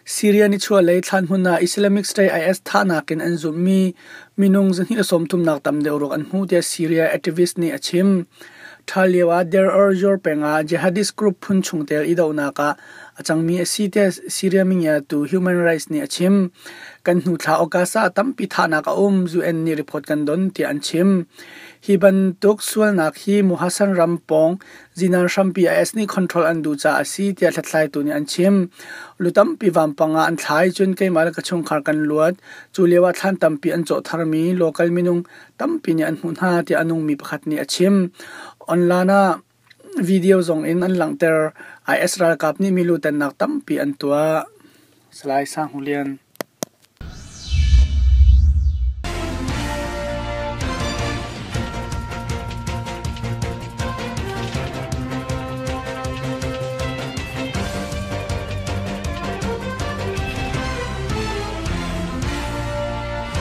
Syria nichuahlei thlanhmun ah Islamic State IS thahnak in an zumhmi minung 230 nak tam deuh ruak an hmuh tiah Syria activist nih a chim. Ṭhal lio ah Deir ez-Zor peng ah jihadist group phun chungtel i dohnak ah a cangmi a si tiah Syria mingiatu Human Rights nih a chim. Kan hnu thla August ah tampi thahnak a um, UN nih report kan don tiah an chim. Hi bantuk sualnak hi Muhasan ram pawng Zinan hrampi IS nih control an duh caah a si tiah hlathlaitu nih an chim. Lu tampi vampang ah an thlai cun keimah le ka chungkhar kan luat. Cu lio ah thlan tampi an cawh tharmi local minung tampi nih an hmuh hna tiah a nungmi pakhat nih a chim. Online ah video zong in an langhter. IS ralkap nih milu tennak tampi an tuah. Salai Sang Hu Lian.